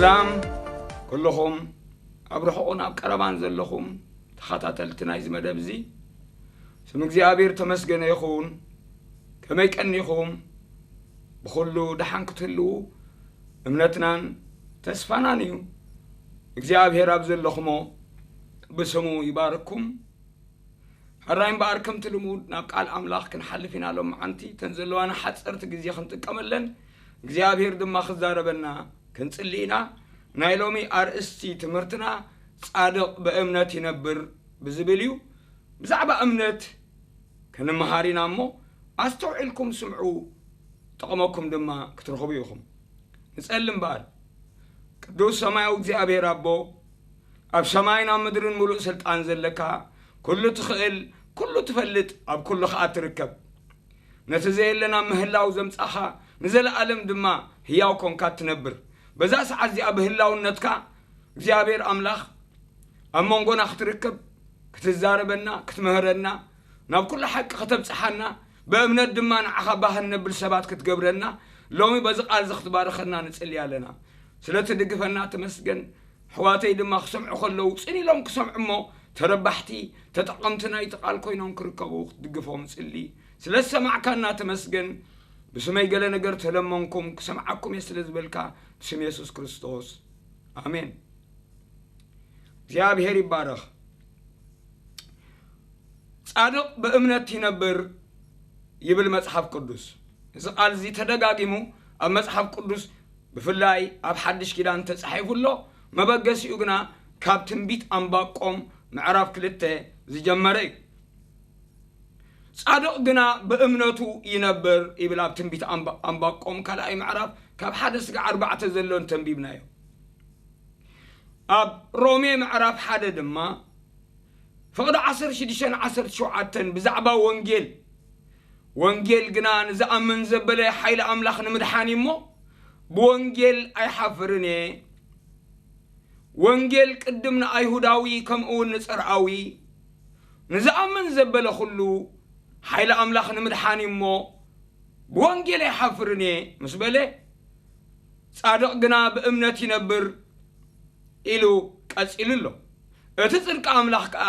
ሰላም ኩልኹም ኣብ ርሑቕን ኣብ ቀረባን ዘለኹም ተኸታተልቲ ናይዚ መደብ እዚ፣ ስም እግዚኣብሔር ተመስገነ ይኹን። ከመይ ቀኒኹም? ብኹሉ ደሓን ክትህልዉ እምነትናን ተስፋናን እዩ። እግዚኣብሔር ኣብ ዘለኹሞ ብስሙ ይባርኩም። ሕራይ እምበኣር ከምቲ ልሙድ ናብ ቃል ኣምላኽ ክንሓልፍ ኢና። ሎምዓንቲ እተን ዘለዋና ሓፀርቲ ግዜ ክንጥቀመለን እግዚኣብሔር ድማ ክዛረበና ክንጽሊ ኢና። ናይ ሎሚ ኣርእስቲ ትምህርትና ጻድቕ ብእምነት ይነብር ብዝብል እዩ። ብዛዕባ እምነት ክንመሃር ኢና እሞ ኣስተውዒልኩም ስምዑ፣ ጥቕመኩም ድማ ክትረኽቡ ኢኹም። ንጸሊ እምበኣር። ቅዱስ ሰማያዊ እግዚኣብሔር ኣቦ፣ ኣብ ሰማይን ኣብ ምድርን ምሉእ ስልጣን ዘለካ፣ ኩሉ ትኽእል፣ ኩሉ ትፈልጥ፣ ኣብ ኩሉ ኸኣ ትርከብ። ነቲ ዘየለ ናብ ምህላው ዘምጻኻ፣ ንዘለኣለም ድማ ህያው ኮንካ ትነብር። በዛ ሰዓት እዚኣ ብህላውነትካ እግዚኣብሔር ኣምላኽ ኣብ መንጎና ክትርከብ፣ ክትዛረበና፣ ክትምህረና፣ ናብ ኩሉ ሓቂ ከተብጽሓና፣ ብእምነት ድማ ንዓኻ ባህን ነብል ሰባት ክትገብረና፣ ሎሚ በዚ ቃል እዚ ክትባርኸና ንጽሊ ኣለና። ስለቲ ድግፈና ተመስገን። ኣሕዋተይ ድማ ክሰምዑ ከለዉ ጽን ኢሎም ክሰምዑ እሞ፣ ተረባሕቲ፣ ተጠቐምቲ ናይቲ ቃል ኮይኖም ክርከቡ ክትድግፎም ጽሊ። ስለ ዝሰማዕካና ተመስገን። ብስመይ ገለ ነገር ተለመንኩም፣ ክሰምዓኩም እየ ስለ ዝበልካ፣ ብስም የሱስ ክርስቶስ፣ ኣሜን። እግዚኣብሔር ይባረኽ። ጻድቕ ብእምነት ይነብር ይብል መጽሓፍ ቅዱስ። እዚ ቃል እዚ ተደጋጊሙ ኣብ መጽሓፍ ቅዱስ፣ ብፍላይ ኣብ ሓድሽ ኪዳን ተጻሒፉ ኣሎ። መበገሲኡ ግና ካብ ትንቢት ኣንባቆም ምዕራፍ ክልተ ዝጀመረ እዩ። ጻድቕ ግና ብእምነቱ ይነብር ይብል ኣብ ትንቢት ኣንባ-፣ ኣንባቆም ካልኣይ ምዕራፍ ካብ ሓደ ስጋዕ ኣርባዕተ ዘሎን ተንቢብናዮ። ኣብ ሮሜ ምዕራፍ ሓደ ድማ ፍቕዲ ዓሰርተ ሽዱሽተን ዓሰርተ ሸውዓተን ብዛዕባ ወንጌል፣ ወንጌል ግና ንዝኣምን ዘበለ ሓይሊ ኣምላኽ ንምድሓን እዩ እሞ፣ ብወንጌል ኣይሓፍርን እየ። ወንጌል ቅድም ንኣይሁዳዊ ከምኡ እውን ንጽርኣዊ፣ ንዝኣምን ዘበለ ኩሉ ሓይሊ ኣምላኽ ንምድሓን እዩ እሞ፣ ብወንጌል ኣይሓፍርን እየ ምስ በለ፣ ጻድቕ ግና ብእምነት ይነብር ኢሉ ቀጺሉ ኣሎ። እቲ ጽድቂ ኣምላኽ ከኣ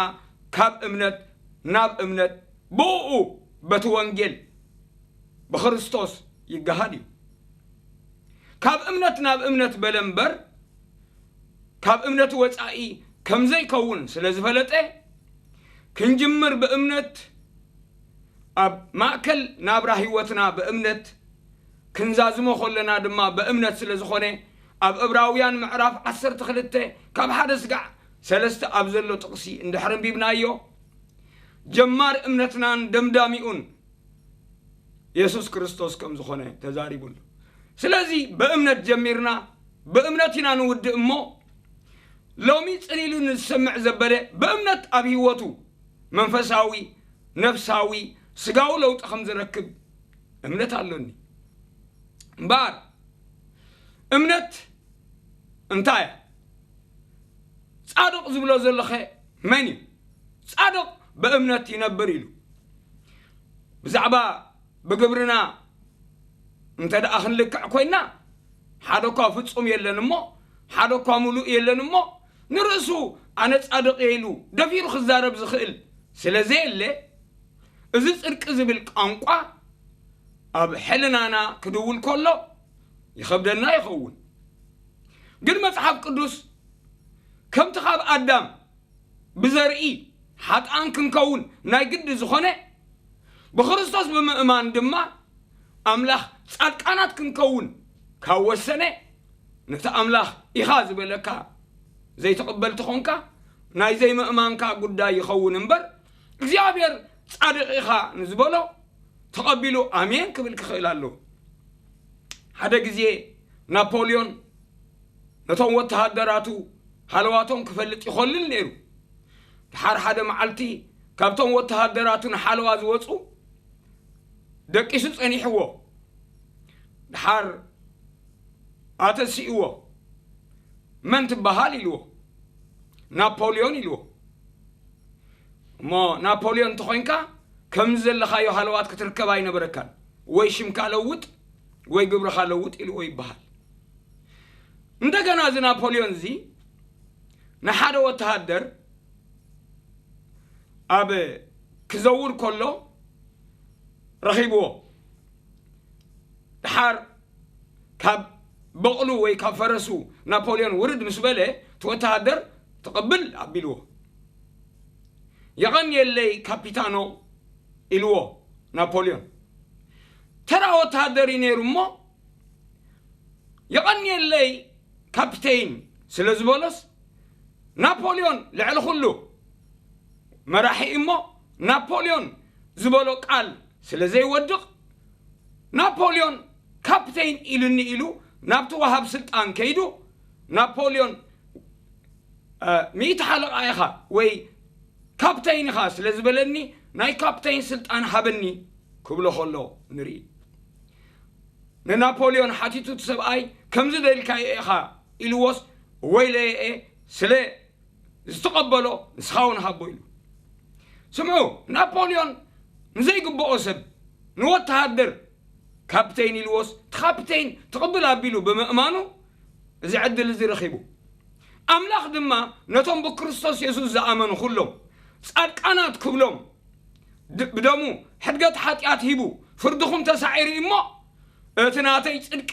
ካብ እምነት ናብ እምነት ብእኡ በቲ ወንጌል ብክርስቶስ ይገሃድ እዩ። ካብ እምነት ናብ እምነት በለ እምበር፣ ካብ እምነት ወጻኢ ከም ዘይከውን ስለ ዝፈለጠ፣ ክንጅምር ብእምነት፣ ኣብ ማእከል ናብራ ህይወትና ብእምነት፣ ክንዛዝሞ ከለና ድማ ብእምነት ስለ ዝኾነ፣ ኣብ ዕብራውያን ምዕራፍ ዓሰርተ ክልተ ካብ ሓደ ስጋዕ ሰለስተ ኣብ ዘሎ ጥቕሲ እንድሕር ኣንቢብናዮ፣ ጀማሪ እምነትናን ደምዳሚኡን የሱስ ክርስቶስ ከም ዝኾነ ተዛሪቡ ኣሎ። ስለዚ ብእምነት ጀሚርና፣ ብእምነት ኢና ንውድእ እሞ፣ ሎሚ ጽን ኢሉ ንዝሰምዕ ዘበለ ብእምነት ኣብ ህይወቱ መንፈሳዊ፣ ነፍሳዊ፣ ስጋዊ ለውጢ ከም ዝረክብ እምነት ኣሎኒ። እምበኣር እምነት እንታይ እያ? ጻድቕ ዝብሎ ዘለኸ መን እዩ? ጻድቕ ብእምነት ይነብር ኢሉ። ብዛዕባ ብግብርና እንተ ደኣ ክንልክዕ ኮይና፣ ሓደ እኳ ፍጹም የለን እሞ፣ ሓደ እኳ ምሉእ የለን እሞ፣ ንርእሱ ኣነ ጻድቕ እየ ኢሉ ደፊሩ ክዛረብ ዝኽእል ስለ ዘየለ፣ እዚ ጽድቂ ዝብል ቋንቋ ኣብ ሕልናና ክድውል ከሎ ይኸብደና ይኸውን። ግን መጽሓፍ ቅዱስ ከምቲ ካብ ኣዳም ብዘርኢ ሓጥኣን ክንከውን ናይ ግዲ ዝኾነ፣ ብክርስቶስ ብምእማን ድማ ኣምላኽ ጻድቃናት ክንከውን ካብ ወሰነ፣ ነቲ ኣምላኽ ኢኻ ዝበለካ ዘይትቕበል ተኾንካ፣ ናይ ዘይምእማንካ ጉዳይ ይኸውን እምበር፣ እግዚኣብሔር ጻድቕ ኢኻ ንዝበሎ ተቐቢሉ ኣሜን ክብል ክኽእል ኣለዎ። ሓደ ግዜ ናፖልዮን ነቶም ወተሃደራቱ ሃለዋቶም ክፈልጥ ይኸልል ነይሩ። ድሓር ሓደ መዓልቲ ካብቶም ወተሃደራቱ ንሓለዋ ዝወጹ ደቂሱ ጸኒሕዎ። ድሓር ኣተሲእዎ። "መን ትበሃል?" ኢልዎ። "ናፖልዮን" ኢልዎ። እሞ ናፖልዮን እንተኾይንካ ከምዚ ዘለኻዮ ሃለዋት ክትርከብ ኣይነበረካን። ወይ ሽምካ ለውጥ ወይ ግብርኻ ለውጥ ኢልዎ ይበሃል። እንደገና እዚ ናፖሊዮን እዚ ንሓደ ወተሃደር ኣብ ክዘውር ከሎ ረኺብዎ። ድሓር ካብ በቕሉ ወይ ካብ ፈረሱ ናፖሊዮን ውርድ ምስ በለ፣ እቲ ወተሃደር ትቕብል ኣቢልዎ። "የቐንየለይ ካፒታኖ" ኢልዎ ናፖሊዮን። ተራ ወተሃደር እዩ ነይሩ እሞ፣ "የቐንየለይ ካፕቴን" ስለ ዝበሎስ፣ ናፖሊዮን ልዕሊ ኩሉ መራሒ እሞ፣ ናፖሊዮን ዝበሎ ቃል ስለ ዘይወድቕ፣ ናፖሊዮን "ካፕቴን" ኢሉኒ ኢሉ ናብቲ ወሃብ ስልጣን ከይዱ፣ ናፖሊዮን፣ "እ፣ ሚእቲ ሓለቓ ኢኻ ወይ ካፕቴን ኢኻ ስለ ዝበለኒ፣ ናይ ካፕቴን ስልጣን ሃበኒ" ክብሎ ከሎ ንርኢ። ንናፖሊዮን ሓቲቱ እቲ ሰብኣይ፣ "ከምዚ ደልካዮ ኢኻ" ኢልዎስ፣ "ወይለየ፣ ስለ ዝተቐበሎ ንስኻ እውን ሃቦ" ኢሉ። ስምዑ፣ ናፖሊዮን ንዘይግብኦ ሰብ፣ ንወተሃደር ካፕቴን ኢልዎስ፣ እቲ ካፕቴን ትቕብል ኣቢሉ ብምእማኑ፣ እዚ ዕድል እዚ ረኺቡ። ኣምላኽ ድማ ነቶም ብክርስቶስ የሱስ ዝኣመኑ ኩሎም ጻድቃናት ክብሎም፣ ድ-፣ ብደሙ ሕድገት ሓጢኣት ሂቡ፣ "ፍርድኹም ተሳዒሩ እሞ፣ እቲ ናተይ ጽድቂ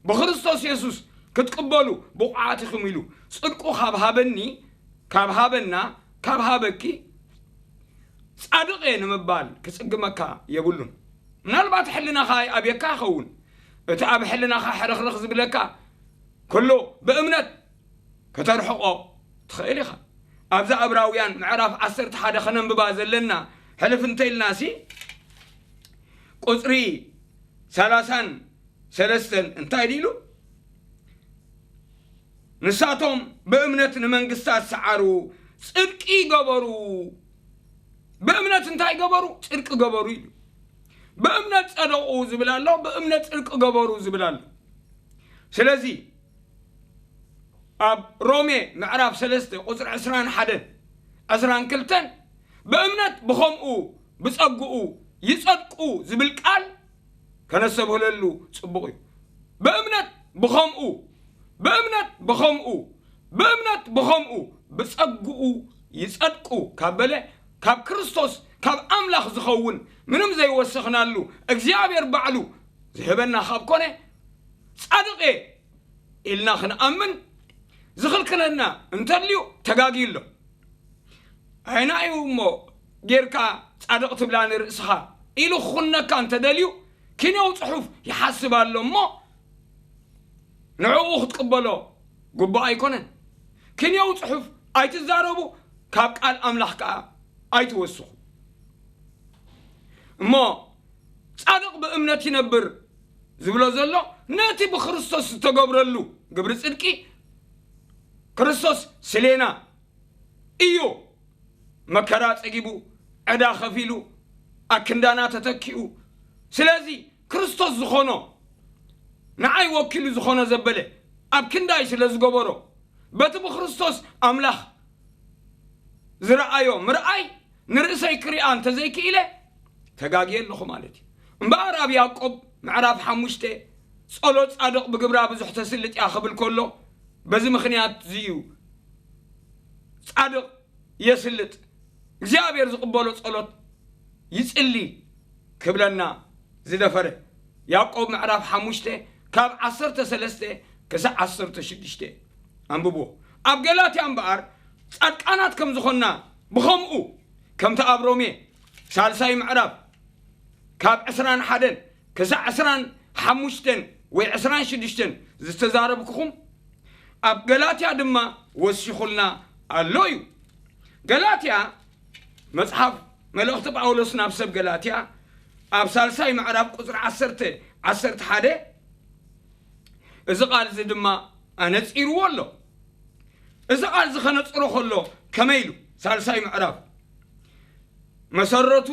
ብክርስቶስ የሱስ ክትቅበሉ ብቑዓት ኢኹም" ኢሉ ጽድቁ ካብ ሃበኒ፣ ካብ ሃበና፣ ካብ ሃበኪ፣ ጻድቕ እየ ንምባል ክጽግመካ የብሉን። ምናልባት ሕልናኻ ይኣብየካ ይኸውን። እቲ ኣብ ሕልናኻ ሕርኽርኽ ዝብለካ ኩሉ ብእምነት ከተርሕቖ ትኽእል ኢኻ። ኣብዛ ዕብራውያን ምዕራፍ ዓሰርተ ሓደ ከነንብባ ዘለና ሕልፍ እንተኢልናሲ፣ ቁጽሪ ሰላሳን ሰለስተን እንታይ ኢሉ? "ንሳቶም ብእምነት ንመንግስታት ሰዓሩ፣ ጽድቂ ገበሩ።" ብእምነት እንታይ ገበሩ? ጽድቂ ገበሩ ኢሉ። ብእምነት ጸደቑ ዝብል ኣሎ፣ ብእምነት ጽድቂ ገበሩ ዝብል ኣሎ። ስለዚ ኣብ ሮሜ ምዕራፍ ሰለስተ ቁጽሪ ዕስራን ሓደን ዕስራን ክልተን፣ "ብእምነት ብኸምኡ ብጸግኡ ይጸድቁ" ዝብል ቃል ከነስተብህለሉ ጽቡቕ እዩ። ብእምነት ብኸምኡ፣ ብእምነት ብኸምኡ፣ ብእምነት ብኸምኡ ብጸግኡ ይጸድቁ ካብ በለ፣ ካብ ክርስቶስ፣ ካብ ኣምላኽ ዝኸውን፣ ምንም ዘይወሰኽናሉ፣ እግዚኣብሔር ባዕሉ ዝህበና ካብ ኮነ፣ ጻድቕ እየ ኢልና ክንኣምን ዝኽልክለና እንተልዩ፣ ተጋግዩ ኣሎ። "ኣይናዩ እሞ ጌርካ ጻድቕ ትብላ ንርእስኻ?" ኢሉ ክኹነካ እንተደልዩ፣ ክንየው ጽሑፍ ይሓስብ ኣሎ እሞ፣ ንዕኡ ክትቅበሎ ግቡእ ኣይኮነን። ክንየው ጽሑፍ ኣይትዛረቡ፣ ካብ ቃል ኣምላኽ ከኣ ኣይትወስኹ። እሞ "ጻድቕ ብእምነት ይነብር" ዝብሎ ዘሎ፣ ነቲ ብክርስቶስ ዝተገብረሉ ግብሪ ጽድቂ፣ ክርስቶስ ስሌና እዩ። መከራ ጸጊቡ፣ ዕዳ ከፊሉ፣ ኣክንዳና ተተኪኡ። ስለዚ ክርስቶስ ዝኾኖ፣ ንዓይ ወኪሉ ዝኾኖ ዘበለ፣ ኣብ ክንዳይ ስለ ዝገበሮ፣ በቲ ብክርስቶስ ኣምላኽ ዝረኣዮ ምርኣይ፣ ንርእሰይ ክሪኣ እንተዘይክኢለ፣ ተጋግየ ኣለኹ ማለት እዩ። እምበኣር ኣብ ያዕቆብ ምዕራፍ ሓሙሽተ፣ "ጸሎት ጻድቕ ብግብራ ብዙሕ ተስልጥ እያ" ክብል ከሎ፣ በዚ ምኽንያት እዚ እዩ ጻድቕ የስልጥ፣ እግዚኣብሔር ዝቕበሎ ጸሎት ይጽሊ ክብለና ዝደፈረ። ያዕቆብ ምዕራፍ ሓሙሽተ ካብ ዓሰርተ ሰለስተ ክሳዕ ዓሰርተ ሽዱሽተ ኣንብብዎ። ኣብ ገላትያ እምበኣር ጻድቃናት ከም ዝኾንና ብኸምኡ፣ ከምቲ ኣብ ሮሜ ሳልሳይ ምዕራፍ ካብ ዕስራን ሓደን ክሳዕ ዕስራን ሓሙሽተን ወይ ዕስራን ሽዱሽተን ዝተዛረብኩኹም፣ ኣብ ገላትያ ድማ ወሲኹልና ኣሎ እዩ። ገላትያ፣ መጽሓፍ መልእኽቲ ጳውሎስ ናብ ሰብ ገላትያ፣ ኣብ ሳልሳይ ምዕራፍ ቁጽሪ ዓሰርተ፣ ዓሰርተ ሓደ፣ እዚ ቃል እዚ ድማ ኣነጺርዎ ኣሎ። እዚ ቃል እዚ ከነጽሮ ከሎ ከመይ ኢሉ? ሳልሳይ ምዕራፍ፣ መሰረቱ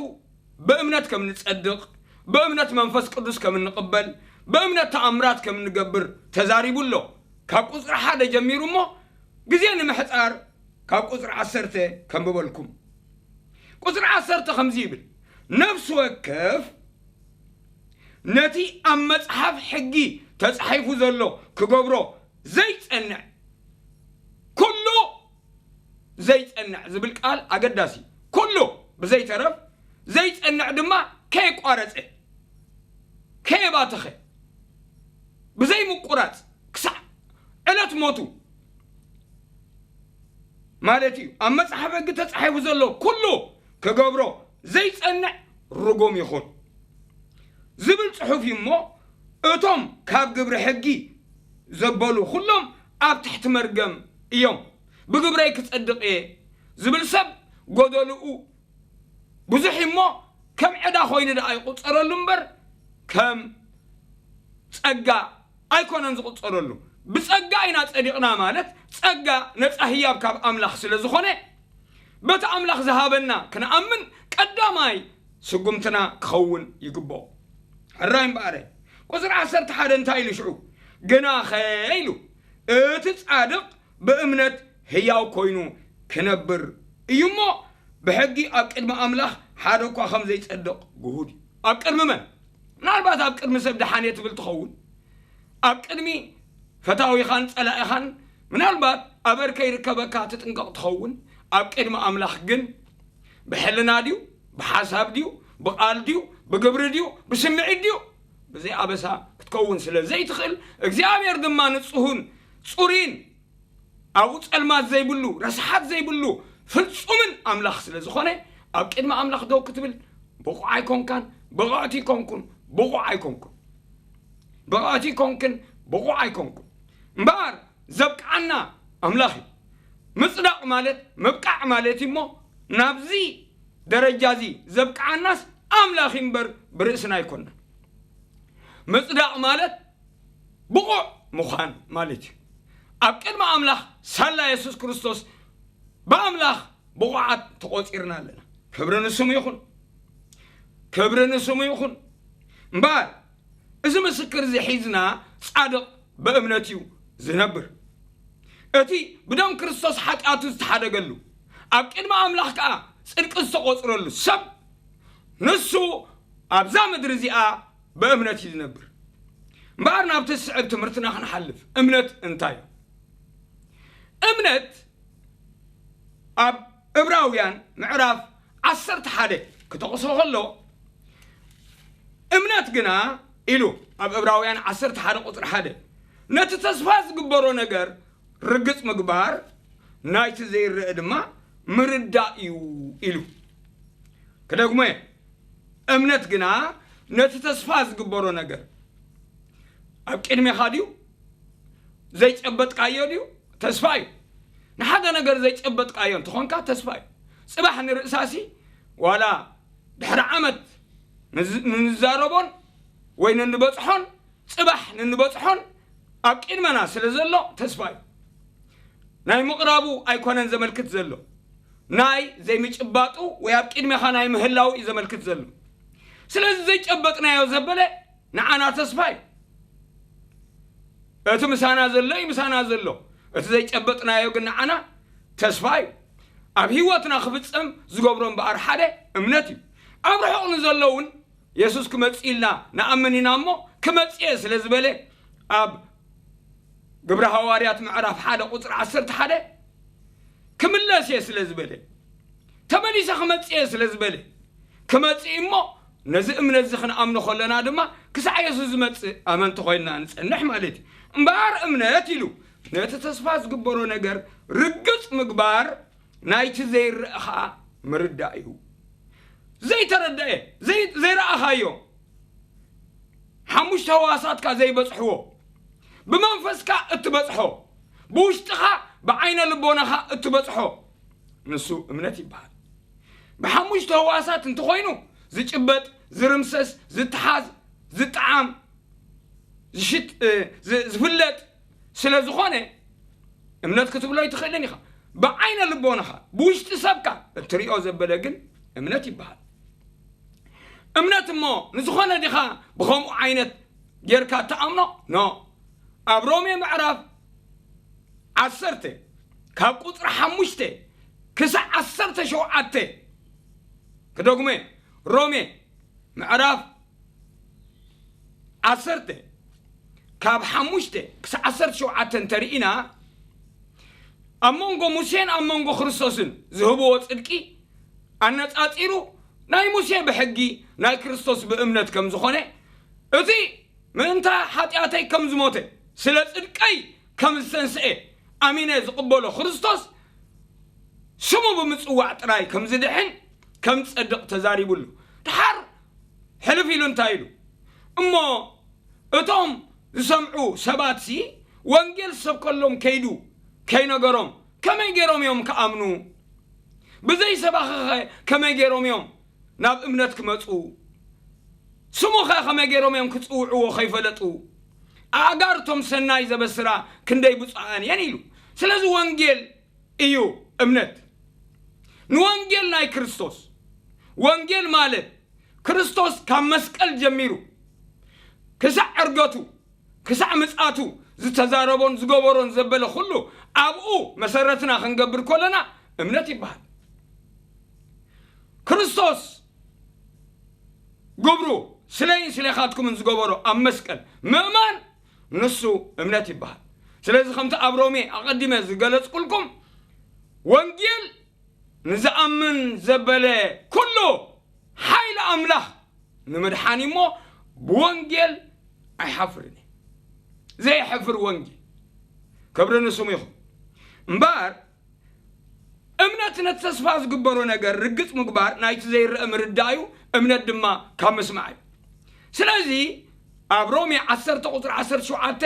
ብእምነት ከም ንጸድቕ፣ ብእምነት መንፈስ ቅዱስ ከም እንቕበል፣ ብእምነት ተኣምራት ከም እንገብር ተዛሪቡ ኣሎ። ካብ ቁጽሪ ሓደ ጀሚሩ እሞ፣ ግዜ ንምሕጻር ካብ ቁጽሪ ዓሰርተ ከንብበልኩም። ቁጽሪ ዓሰርተ ከምዚ ይብል፣ "ነፍሲ ወከፍ ነቲ ኣብ መጽሓፍ ሕጊ ተጻሒፉ ዘሎ ክገብሮ ዘይጸንዕ፣ ኩሉ ዘይጸንዕ ዝብል ቃል ኣገዳሲ። ኩሉ ብዘይተረፍ ዘይጸንዕ ድማ ከየቋረጸ፣ ከየባተኸ፣ ብዘይምቁራጽ ክሳዕ ዕለት ሞቱ ማለት እዩ። ኣብ መጽሓፍ ሕጊ ተጻሒፉ ዘሎ ኩሉ ክገብሮ ዘይጸንዕ ርጉም ይኹን ዝብል ጽሑፍ እዩ እሞ፣ እቶም ካብ ግብሪ ሕጊ ዘበሉ ኩሎም ኣብ ትሕቲ መርገም እዮም። ብግብረይ ክጸድቕ እየ ዝብል ሰብ ጎደልኡ ብዙሕ እሞ ከም ዕዳ ኮይኑ ደኣ ይቁጸረሉ እምበር ከም ጸጋ ኣይኮነን ዝቁጸረሉ። ብጸጋ ኢና ጸዲቕና ማለት ጸጋ ነጻ ህያብ ካብ ኣምላኽ ስለ ዝኾነ በቲ ኣምላኽ ዝሃበና ክንኣምን ቀዳማይ ስጉምትና ክኸውን ይግብኦ። ሕራይ እምበኣረ ቁጽሪ ዓሰርተ ሓደ እንታይ ኢሉ ሽዑ? ግናኸ ኢሉ እቲ ጻድቕ ብእምነት ህያው ኮይኑ ክነብር እዩ እሞ ብሕጊ ኣብ ቅድሚ ኣምላኽ ሓደ እኳ ከም ዘይጸድቕ ግሁድ እዩ። ኣብ ቅድሚ መን? ምናልባት ኣብ ቅድሚ ሰብ ደሓን እየ ትብል ትኸውን። ኣብ ቅድሚ ፈታዊኻን ጸላኢኻን ምናልባት ኣበር ከይርከበካ ትጥንቀቕ ትኸውን። ኣብ ቅድሚ ኣምላኽ ግን ብሕልና ድዩ? ብሓሳብ ድዩ? ብቓል ድዩ? ብግብሪ ድዩ? ብስምዒት ድዩ? ብዘይ ኣበሳ ክትከውን ስለ ዘይትኽእል እግዚኣብሔር ድማ ንጹሁን ጽሩይን ኣብኡ ጸልማት ዘይብሉ ረስሓት ዘይብሉ ፍጹምን ኣምላኽ ስለ ዝኾነ ኣብ ቅድሚ ኣምላኽ ደው ክትብል ብቑዕ ኣይኮንካን። ብቕዕቲ ኣይኮንኩን። ብቑዕ ኣይኮንኩን። ብቕዕቲ ኣይኮንክን። ብቑዕ ኣይኮንኩን። እምበኣር ዘብቅዓና ኣምላኽ እዩ። ምጽዳቕ ማለት ምብቃዕ ማለት እዩ እሞ ናብዚ ደረጃ እዚ ዘብቅዓናስ ኣምላኽ እዩ እምበር ብርእስና ኣይኮንና። ምጽዳቕ ማለት ብቑዕ ምዃን ማለት እዩ። ኣብ ቅድሚ ኣምላኽ ሳላ የሱስ ክርስቶስ ብኣምላኽ ብቑዓት ተቖጺርና ኣለና። ክብሪ ንስሙ ይኹን። ክብሪ ንስሙ ይኹን። እምበኣር እዚ ምስክር እዚ ሒዝና ጻድቕ ብእምነት እዩ ዝነብር። እቲ ብደም ክርስቶስ ሓጢኣቱ ዝተሓደገሉ ኣብ ቅድሚ ኣምላኽ ከኣ ጽድቂ ዝተቖጽረሉ ሰብ ንሱ ኣብዛ ምድሪ እዚኣ ብእምነት እዩ ዝነብር። እምበኣር ናብቲ ዝስዕብ ትምህርትና ክንሓልፍ እምነት እንታይ እዩ? እምነት ኣብ ዕብራውያን ምዕራፍ ዓሰርተ ሓደ ክጠቕሶ ከሎ እምነት ግና ኢሉ ኣብ ዕብራውያን ዓሰርተ ሓደ ቁጽሪ ሓደ ነቲ ተስፋ ዝግበሮ ነገር ርግጽ ምግባር ናይቲ ዘይረአ ድማ ምርዳእ እዩ ኢሉ። ክደግሞ እየ። እምነት ግና ነቲ ተስፋ ዝግበሮ ነገር ኣብ ቅድሜኻ ድዩ? ዘይጨበጥካዮ ድዩ? ተስፋ እዩ። ንሓደ ነገር ዘይጨበጥካዮ እንተኾንካ ተስፋ እዩ። ጽባሕ ንርእሳሲ ዋላ ድሕሪ ዓመት ንዛረቦን ወይ ንንበጽሖን ጽባሕ ንንበጽሖን ኣብ ቅድመና ስለ ዘሎ ተስፋ እዩ። ናይ ምቕራቡ ኣይኮነን ዘመልክት ዘሎ፣ ናይ ዘይምጭባጡ ወይ ኣብ ቅድሜኻ ናይ ምህላው እዩ ዘመልክት ዘሎ። ስለዚ ዘይጨበጥናዮ ዘበለ ንዓና ተስፋ እዩ። እቲ ምሳና ዘሎ እዩ ምሳና ዘሎ፣ እቲ ዘይጨበጥናዮ ግን ንዓና ተስፋ እዩ። ኣብ ህይወትና ክፍጸም ዝገብሮ እምበኣር ሓደ እምነት እዩ። ኣብ ርሑቕ ንዘሎ እውን የሱስ ክመጽእ ኢልና ንኣምን ኢና እሞ ክመጽእ እየ ስለ ዝበለ ኣብ ግብሪ ሃዋርያት ምዕራፍ ሓደ ቁጽሪ ዓሰርተ ሓደ ክምለስ እየ ስለ ዝበለ ተመሊሰ ክመጽእ እየ ስለ ዝበለ ክመጽእ እሞ ነዚ እምነት እዚ ክንኣምኖ ከለና ድማ ክሳዕ የሱስ ዝመጽእ ኣመንቲ ኮይንና ንጸንሕ ማለት እዩ። እምበኣር እምነት ኢሉ ነቲ ተስፋ ዝግበሮ ነገር ርግጽ ምግባር ናይቲ ዘይረአ ኸዓ ምርዳእ እዩ። ዘይተረደአ ዘይረኣኻዮ ሓሙሽተ ህዋሳትካ ዘይበጽሕዎ ብመንፈስካ እትበጽሖ ብውሽጥኻ ብዓይነ ልቦናኻ እትበጽሖ ንሱ እምነት ይበሃል። ብሓሙሽተ ህዋሳት እንተኾይኑ ዝጭበጥ ዝርምሰስ ዝተሓዝ ዝጠዓም ዝፍለጥ ስለ ዝኾነ እምነት ክትብሎ ኣይትኽእልን ኢኻ። ብዓይነ ልቦናኻ ብውሽጢ ሰብካ እትሪኦ ዘበለ ግን እምነት ይበሃል። እምነት እሞ ንዝኾነ ዲኻ ብኸምኡ ዓይነት ጌርካ እትኣምኖ? ኖ። ኣብ ሮሜ ምዕራፍ ዓሰርተ ካብ ቁፅሪ ሓሙሽተ ክሳዕ ዓሰርተ ሸውዓተ ክደግሞ እየ። ሮሜ ምዕራፍ ዓሰርተ ካብ ሓሙሽተ ክሳብ ዓሰርተ ሸውዓተ እንተርኢና፣ ኣብ መንጎ ሙሴን ኣብ መንጎ ክርስቶስን ዝህብዎ ጽድቂ ኣነጻጺሩ፣ ናይ ሙሴ ብሕጊ፣ ናይ ክርስቶስ ብእምነት ከም ዝኾነ፣ እቲ ምእንታ ሓጢኣተይ ከም ዝሞተ፣ ስለ ጽድቀይ ከም ዝተንስኤ ኣሚነ ዝቕበሎ ክርስቶስ፣ ስሙ ብምጽዋዕ ጥራይ ከም ዝድሕን፣ ከም ዝጸድቕ ተዛሪቡሉ። ድሓር ሕልፍ ኢሉ እንታይ ኢሉ? እሞ እቶም ዝሰምዑ ሰባትሲ፣ ወንጌል ዝሰብከሎም ከይዱ ከይነገሮም፣ ከመይ ገይሮም እዮም ክኣምኑ? ብዘይ ሰባኺኸ ከመይ ገይሮም እዮም ናብ እምነት ክመጹ? ስሙኸ ከመይ ገይሮም እዮም ክጽውዕዎ ከይፈለጡ? ኣእጋርቶም ሰናይ ዘበስራ ክንደይ ብፁዓን እየን ኢሉ። ስለዚ ወንጌል እዩ እምነት። ንወንጌል ናይ ክርስቶስ፣ ወንጌል ማለት ክርስቶስ ካብ መስቀል ጀሚሩ ክሳዕ ዕርገቱ፣ ክሳዕ ምጽኣቱ ዝተዛረቦን ዝገበሮን ዘበለ ኩሉ ኣብኡ መሰረትና ክንገብር ከለና እምነት ይበሃል። ክርስቶስ ግብሩ ስለይን ስለኻትኩምን ዝገበሮ ኣብ መስቀል ምእማን ንሱ እምነት ይበሃል። ስለዚ ከምቲ ኣብ ሮሜ ኣቐዲመ ዝገለጽኩልኩም፣ ወንጌል ንዝኣምን ዘበለ ኩሉ ሓይሊ ኣምላኽ ንምድሓን እሞ ብወንጌል ኣይሓፍርን እዩ። ዘይሕፍር ወንጌል። ክብሪ ንስሙ ይኹን። እምበኣር እምነት ነቲ ተስፋ ዝግበሮ ነገር ርግጽ ምግባር ናይቲ ዘይረአ ምርዳእ እዩ፣ እምነት ድማ ካብ ምስማዕ እዩ። ስለዚ ኣብ ሮሜ ዓሰርተ ቁጽሪ ዓሰርተ ሸውዓተ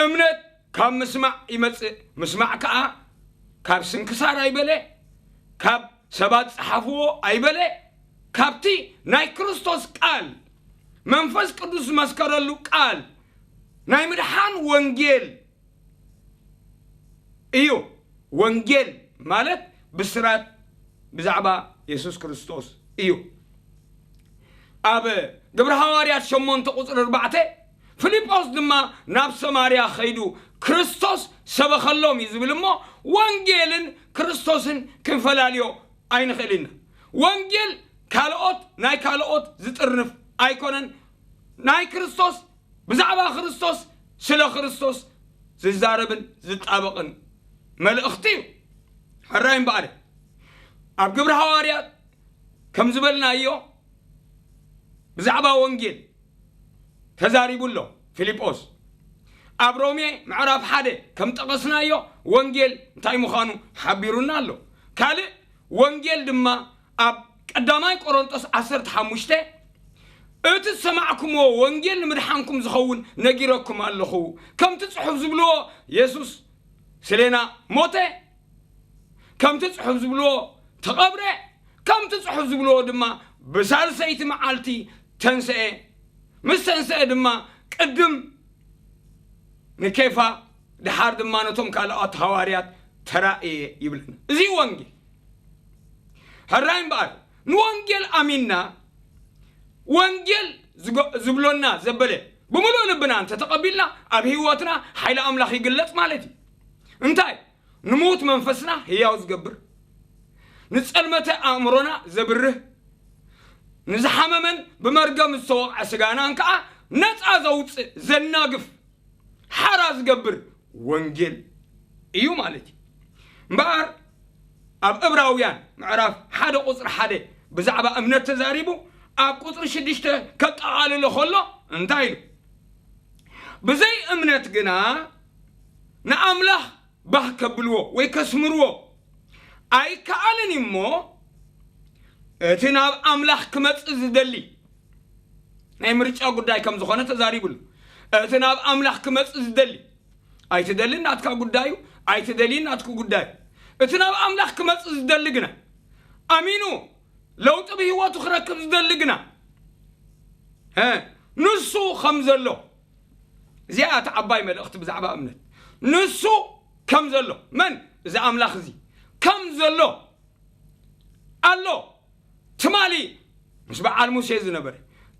እምነት ካብ ምስማዕ ይመጽእ፣ ምስማዕ ከኣ ካብ ስንክሳር ኣይበለ፣ ካብ ሰባት ጸሓፍዎ ኣይበለ፣ ካብቲ ናይ ክርስቶስ ቃል፣ መንፈስ ቅዱስ ዝመስከረሉ ቃል፣ ናይ ምድሓን ወንጌል እዩ። ወንጌል ማለት ብስራት ብዛዕባ የሱስ ክርስቶስ እዩ። ኣብ ግብሪ ሃዋርያት ሸሞንተ ቁጽሪ ኣርባዕተ፣ ፊልጶስ ድማ ናብ ሰማርያ ኸይዱ ክርስቶስ ሰበኸሎም እዩ ዝብል እሞ፣ ወንጌልን ክርስቶስን ክንፈላልዮ ኣይንኽእል ኢና። ወንጌል ካልኦት፣ ናይ ካልኦት ዝጥርንፍ ኣይኮነን። ናይ ክርስቶስ፣ ብዛዕባ ክርስቶስ፣ ስለ ክርስቶስ ዝዛረብን ዝጣበቕን መልእኽቲ እዩ። ሕራይ እምበኣር፣ ኣብ ግብሪ ሃዋርያት ከም ዝበልናዮ፣ ብዛዕባ ወንጌል ተዛሪቡ ኣሎ ፊልጶስ። ኣብ ሮሜ ምዕራፍ ሓደ ከም ጠቐስናዮ፣ ወንጌል እንታይ ምዃኑ ሓቢሩና ኣሎ። ካልእ ወንጌል ድማ ኣብ ቀዳማይ ቆሮንጦስ ዓሰርተ ሓሙሽተ፣ "እቲ ዝሰማዕኩምዎ ወንጌል ንምድሓንኩም ዝኸውን ነጊረኩም ኣለኹ። ከምቲ ጽሑፍ ዝብልዎ፣ የሱስ ስሌና ሞተ፣ ከምቲ ጽሑፍ ዝብልዎ ተቐብረ፣ ከምቲ ጽሑፍ ዝብልዎ ድማ ብሳልሰይቲ መዓልቲ ተንስኤ፣ ምስ ተንስኤ ድማ ቅድም ንኬፋ፣ ድሓር ድማ ነቶም ካልኦት ሃዋርያት ተራእየ" ይብለና። እዚ እዩ ወንጌል። ሕራይ እምበኣር፣ ንወንጌል ኣሚንና፣ ወንጌል ዝጎ-፣ ዝብሎና ዘበለ ብምሉእ ልብና እንተተቐቢልና፣ ኣብ ህይወትና ሓይሊ ኣምላኽ ይግለጽ ማለት እዩ። እንታይ? ንምዉት መንፈስና ህያው ዝገብር፣ ንጸልመተ ኣእምሮና ዘብርህ፣ ንዝሓመመን ብመርገም ዝተወቕዐ ስጋናን ከኣ ነጻ ዘውጽእ፣ ዘናግፍ፣ ሓራ ዝገብር ወንጌል እዩ ማለት እዩ። እምበኣር ኣብ ዕብራውያን ምዕራፍ ሓደ ቁጽሪ ሓደ ብዛዕባ እምነት ተዛሪቡ፣ ኣብ ቁጽሪ ሽዱሽተ ከጠቓልሎ ከሎ እንታይ ኢሉ? "ብዘይ እምነት ግና ንኣምላኽ ባህ ከብልዎ ወይ ከስምርዎ ኣይከኣልን እዩ እሞ፣ እቲ ናብ ኣምላኽ ክመጽእ ዝደሊ"፣ ናይ ምርጫ ጉዳይ ከም ዝኾነ ተዛሪቡሉ። እቲ ናብ ኣምላኽ ክመጽእ ዝደሊ፣ ኣይትደልን ናትካ ጉዳዩ፣ ኣይትደልይን ናትኩ ጉዳዩ። እቲ ናብ ኣምላኽ ክመጽእ ዝደሊ ግና፣ ኣሚኑ ለውጢ ብህይወቱ ክረክብ ዝደሊ ግና፣ እ፣ ንሱ ከም ዘሎ፣ እዚኣ እታ ዓባይ መልእኽቲ ብዛዕባ እምነት። ንሱ ከም ዘሎ፣ መን? እዚ ኣምላኽ እዚ ከም ዘሎ ኣሎ። ትማሊ ምስ በዓል ሙሴ ዝነበረ፣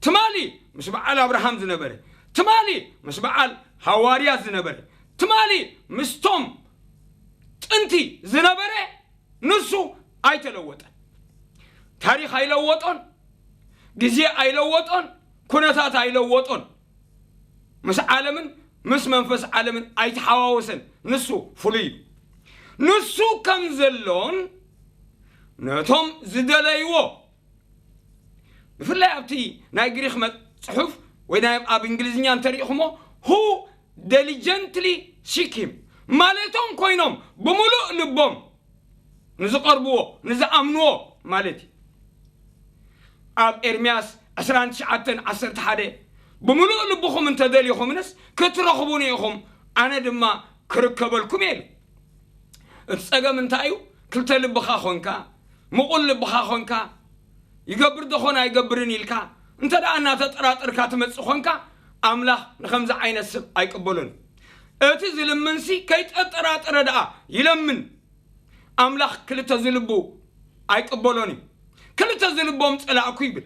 ትማሊ ምስ በዓል ኣብርሃም ዝነበረ፣ ትማሊ ምስ በዓል ሃዋርያት ዝነበረ፣ ትማሊ ምስቶም ጥንቲ ዝነበረ፣ ንሱ ኣይተለወጠን። ታሪኽ ኣይለወጦን፣ ግዜ ኣይለወጦን፣ ኩነታት ኣይለወጦን። ምስ ዓለምን ምስ መንፈስ ዓለምን ኣይተሓዋወሰን። ንሱ ፍሉይ እዩ። ንሱ ከም ዘሎን ነቶም ዝደለይዎ፣ ብፍላይ ኣብቲ ናይ ግሪኽ መ-፣ ጽሑፍ ወይ ናይ ኣብ እንግሊዝኛ እንተሪእኹሞ፣ who diligently seek him፣ ማለቶም ኮይኖም ብምሉእ ልቦም ንዝቐርብዎ፣ ንዝኣምንዎ ማለት እዩ። ኣብ ኤርምያስ ዕስራን ትሽዓተን ዓሰርተ ሓደ፣ "ብምሉእ ልብኹም እንተደሊኹምንስ ክትረኽቡኒ ኢኹም፣ ኣነ ድማ ክርከበልኩም እየ" ኢሉ። እቲ ጸገም እንታይ እዩ? ክልተ ልብኻ ኾንካ፣ ምቑል ልብኻ ኾንካ፣ ይገብር ዶኾን ኣይገብርን ኢልካ፣ እንተ ደኣ እናተጠራጠርካ ትመጽእ ኾንካ፣ ኣምላኽ ንኸምዚ ዓይነት ሰብ ኣይቅበሎን እዩ። እቲ ዝልምንሲ ከይጠጠራጠረ ደኣ ይለምን። ኣምላኽ ክልተ ዝልቡ ኣይቅበሎን እዩ። ክልተ ዝልቦም ጸላእኩ ይብል።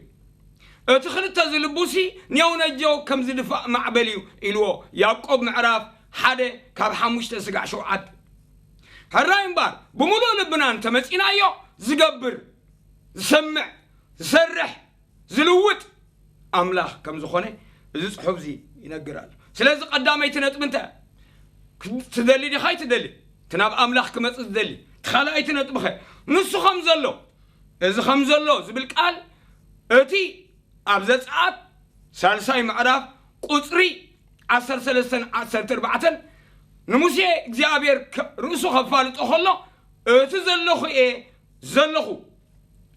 እቲ ክልተ ዝልቡሲ ኔው ነጀው ከም ዝድፋእ ማዕበል እዩ ኢልዎ ያዕቆብ ምዕራፍ ሓደ ካብ ሓሙሽተ ስጋዕ ሸውዓተ። ሕራይ እምበኣር ብምሉእ ልብና እንተመጺናዮ ዝገብር፣ ዝሰምዕ፣ ዝሰርሕ፣ ዝልውጥ ኣምላኽ ከም ዝኾነ እዚ ጽሑፍ እዚ ይነግር ኣሎ። ስለዚ ቀዳመይቲ ነጥቢ እንታይ እያ? ትደሊ ዲኻ ኣይትደሊ? እቲ ናብ ኣምላኽ ክመጽእ ዝደሊ። እቲ ካልኣይቲ ነጥቢ ኸ? ንሱ ከም ዘሎ፣ እዚ ከም ዘሎ ዝብል ቃል እቲ ኣብ ዘጸኣት ሳልሳይ ምዕራፍ ቁጽሪ ዓሰርተ ሰለስተን ዓሰርተ ኣርባዕተን ንሙሴ እግዚኣብሔር ከ-፣ ርእሱ ከፋልጦ ከሎ፣ "እቲ ዘለኹ እየ ዘለኹ፣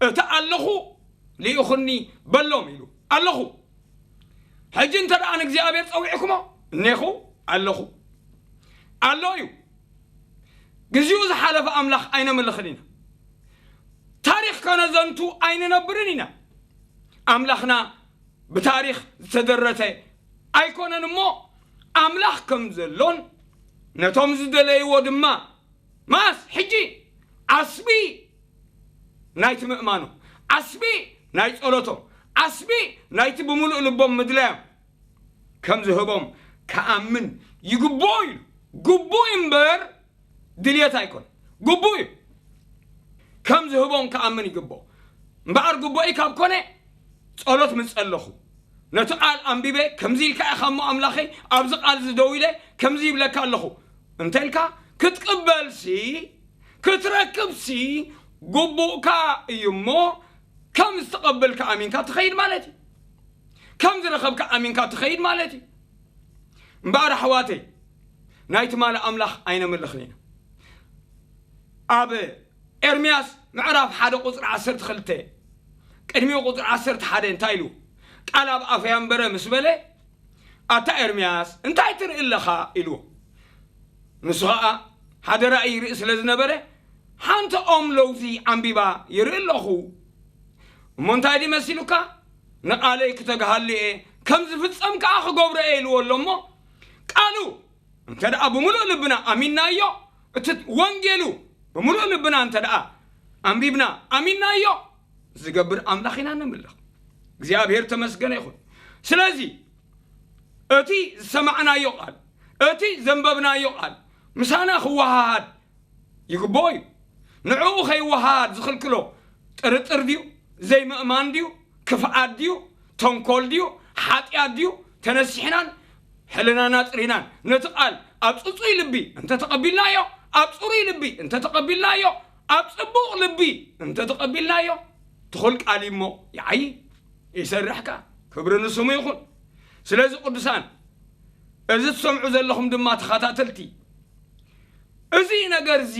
እቲ ኣለኹ ልኢኹኒ በሎም" ኢሉ። ኣለኹ። ሕጂ እንተ ደኣ ንእግዚኣብሔር ጸዊዕኩሞ፣ "እኔኹ ኣለኹ" ኣሎ እዩ። ግዜኡ ዝሓለፈ ኣምላኽ ኣይነምልኽን ኢና። ታሪኽ ከነዘንቱ ኣይንነብርን ኢና። ኣምላኽና ብታሪኽ ዝተደረተ ኣይኮነን እሞ፣ ኣምላኽ ከም ዘሎን ነቶም ዝደለይዎ ድማ፣ ማስ ሕጂ ዓስቢ ናይቲ ምእማኑ፣ ዓስቢ ናይ ጸሎቶም፣ ዓስቢ ናይቲ ብምሉእ ልቦም ምድላዮም ከም ዝህቦም ክኣምን ይግብኦ ኢሉ። ግቡእ እምበር ድልየት ኣይኮን፣ ግቡእ እዩ። ከም ዝህቦም ክኣምን ይግብኦ። እምበኣር ግቡእይ ካብ ኮነ፣ ጸሎት ምስ ጸለኹ፣ ነቲ ቃል ኣንቢበ፣ ከምዚ ኢልካ ኢኻ እሞ ኣምላኸይ፣ ኣብዚ ቃል እዚ ደው ኢለ ከምዚ ይብለካ ኣለኹ እንተ ኢልካ፣ ክትቅበልሲ፣ ክትረክብሲ ግቡእካ እዩ እሞ፣ ከም ዝተቐበልካ ኣሚንካ ትኸይድ ማለት እዩ። ከም ዝረኸብካ ኣሚንካ ትኸይድ ማለት እዩ። እምበኣር ኣሕዋተይ፣ ናይ ትማሊ ኣምላኽ ኣይነምልኽን ኢና። ኣብ ኤርምያስ ምዕራፍ ሓደ ቁጽሪ ዓሰርተ ክልተ፣ ቅድሚኡ ቁጽሪ ዓሰርተ ሓደ እንታይ ኢሉ? "ቃል ኣብ ኣፈይ ኣንበረ" ምስ በለ፣ "ኣታ ኤርምያስ፣ እንታይ ትርኢ ኣለኻ?" ኢልዎ። ንሱ ኸኣ ሓደ ራእይ ይርኢ ስለ ዝነበረ፣ "ሓንቲ ኦም ለውዚ ዓምቢባ ይርኢ ኣለኹ። እሞ እንታይ ድዩ መሲሉካ? ንቓለይ ክተግሃሉ እየ፣ ከም ዝፍጸም ከኣ ክገብሮ እየ" ኢልዎ ኣሎ እሞ፣ ቃሉ እንተ ደኣ ብምሉእ ልብና ኣሚናዮ፣ እቲ ወንጌሉ ብምሉእ ልብና እንተ ደኣ ኣንቢብና ኣሚናዮ፣ ዝገብር ኣምላኽ ኢና ነምልኽ። እግዚኣብሔር ተመስገነ ይኹን። ስለዚ እቲ ዝሰማዕናዮ ቃል፣ እቲ ዘንበብናዮ ቃል ምሳና ክወሃሃድ ይግብኦ እዩ። ንዕኡ ከይወሃሃድ ዝኽልክሎ ጥርጥር ድዩ? ዘይምእማን ድዩ? ክፍኣት ድዩ? ተንኮል ድዩ? ሓጢኣት ድዩ? ተነሲሕናን ሕልናና ጽሪናን ነቲ ቃል ኣብ ጽጹይ ልቢ እንተተቐቢልናዮ፣ ኣብ ጽሩይ ልቢ እንተተቐቢልናዮ፣ ኣብ ጽቡቕ ልቢ እንተተቐቢልናዮ፣ ትኹል ቃል እዩ እሞ ይዓዪ፣ ይሰርሕ ከኣ። ክብሪ ንስሙ ይኹን። ስለዚ ቅዱሳን፣ እዚ ትሰምዑ ዘለኹም ድማ ተኸታተልቲ፣ እዚ ነገር እዚ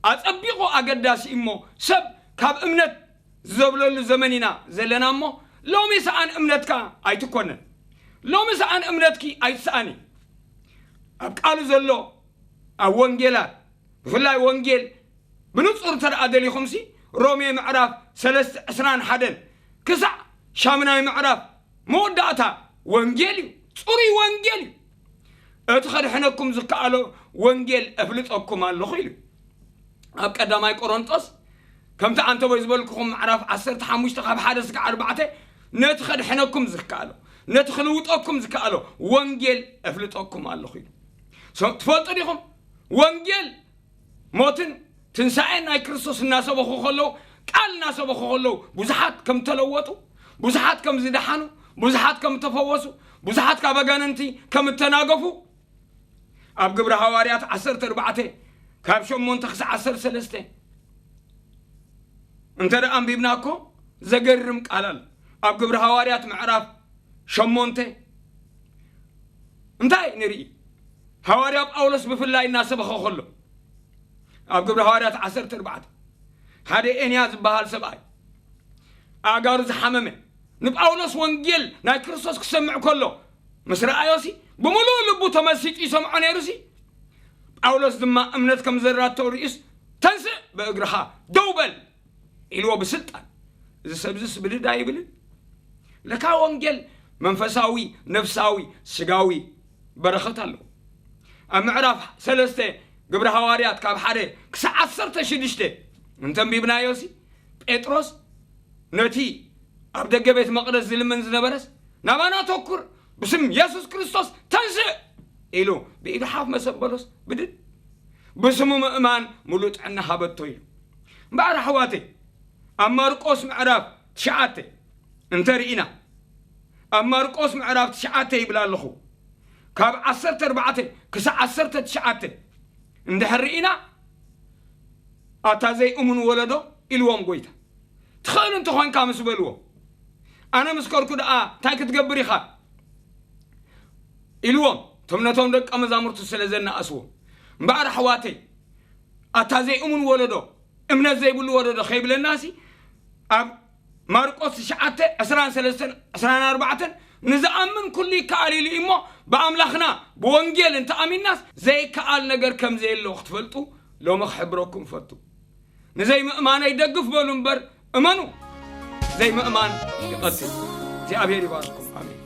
ኣጸቢቑ ኣገዳሲ እዩ እሞ፣ ሰብ ካብ እምነት ዝዘብለሉ ዘመን ኢና ዘለና እሞ፣ ሎሚ ሰኣን እምነትካ ኣይትኮነን። ሎሚ ሰኣን እምነትኪ ኣይትሰኣኒ። ኣብ ቃሉ ዘሎ፣ ኣብ ወንጌላት፣ ብፍላይ ወንጌል ብንጹር እንተ ደኣ ደሊኹምሲ፣ ሮሜ ምዕራፍ ሰለስተ ዕስራን ሓደን ክሳዕ ሻምናይ ምዕራፍ መወዳእታ ወንጌል እዩ። ጽሩይ ወንጌል እዩ። እቲ ከድሕነኩም ዝከኣሎ ወንጌል እፍልጠኩም ኣለኹ ኢሉ። ኣብ ቀዳማይ ቆሮንጦስ፣ ከምቲ ኣንተቦይ ዝበልኩኹም ምዕራፍ ዓሰርተ ሓሙሽተ ካብ ሓደ እስካዕ ኣርባዕተ፣ ነቲ ከድሕነኩም ዝከኣሎ፣ ነቲ ክልውጠኩም ዝከኣሎ ወንጌል እፍልጠኩም ኣለኹ ኢሉ። ሶ-፣ ትፈልጡ ዲኹም? ወንጌል ሞትን ትንሳኤን ናይ ክርስቶስ እናሰበኹ ከለዉ፣ ቃል እናሰበኹ ከለዉ፣ ብዙሓት ከም ተለወጡ፣ ብዙሓት ከም ዝደሓኑ፣ ብዙሓት ከም ተፈወሱ፣ ብዙሓት ካብ ኣጋንንቲ ከም እተናገፉ፣ ኣብ ግብሪ ሃዋርያት ዓሰርተ ኣርባዕተ ካብ ሸሞንተ ክሳዕ ዓሰርተ ሰለስተ እንተ ደኣ ኣንቢብና እኮ ዘገርም ቃል ኣሎ። ኣብ ግብሪ ሃዋርያት ምዕራፍ ሸሞንተ እንታይ ንርኢ? ሃዋርያ ጳውሎስ ብፍላይ እናሰበኸ ከሎ ኣብ ግብሪ ሃዋርያት ዓሰርተ ኣርባዕተ ሓደ ኤንያ ዝበሃል ሰብኣይ ኣእጋሩ ዝሓመመ ንጳውሎስ ወንጌል ናይ ክርስቶስ ክሰምዕ ከሎ ምስ ረኣዮሲ ብምሉእ ልቡ ተመሲጡ ይሰምዖ ነይሩሲ። ጳውሎስ ድማ እምነት ከም ዘራቶ ርእዩስ ተንስእ ብእግርኻ ደው በል ኢልዎ ብስልጣን። እዚ ሰብዝስ ብድድ ኣይብልን። ለካ ወንጌል መንፈሳዊ፣ ነፍሳዊ፣ ስጋዊ በረኸት ኣለዎ። ኣብ ምዕራፍ ሰለስተ ግብሪ ሃዋርያት ካብ ሓደ ክሳብ ዓሰርተ ሽዱሽተ እንተንቢብናዮሲ ጴጥሮስ ነቲ ኣብ ደገ ቤት መቕደስ ዝልምን ዝነበረስ ናባና ተኩር ብስም የሱስ ክርስቶስ ተንስእ ኢሉ ብኢዱ ሓፍ መሰበሎስ ብድድ ብስሙ ምእማን ሙሉእ ጥዕና ሃበቶ ኢሉ። እምበኣር ኣሕዋተይ ኣብ ማርቆስ ምዕራፍ ትሽዓተ እንተ ርኢና ኣብ ማርቆስ ምዕራፍ ትሽዓተ ይብል ኣለኹ ካብ ዓሰርተ ኣርባዕተ ክሳብ ዓሰርተ ትሽዓተ እንድሕር ርኢና ኣታ ዘይእሙን ወለዶ ኢልዎም ጎይታ ትኽእል እንተኾንካ ምስ በልዎ ኣነ ምስ ከርኩ ደኣ እንታይ ክትገብር ኢኻ ኢልዎም እቶም ነቶም ደቀ መዛሙርቱ ስለ ዘነኣስዎም እምበኣር ኣሕዋተይ ኣታ ዘይእሙን ወለዶ እምነት ዘይብሉ ወለዶ ከይብለናሲ ኣብ ማርቆስ ትሽዓተ ዕስራን ሰለስተን ዕስራን ኣርባዕተን ንዝኣምን ኩሉ ይከኣል ኢሉ እዩ እሞ ብኣምላኽና ብወንጌል እንተኣሚንናስ ዘይከኣል ነገር ከም ዘየሎ ክትፈልጡ ሎሚ ክሕብረኩም ፈቱ ንዘይምእማነይ ደግፍ በሉ እምበር እመኑ ዘይምእማን ይቐትል እግዚኣብሔር ይባርኩም ኣሜን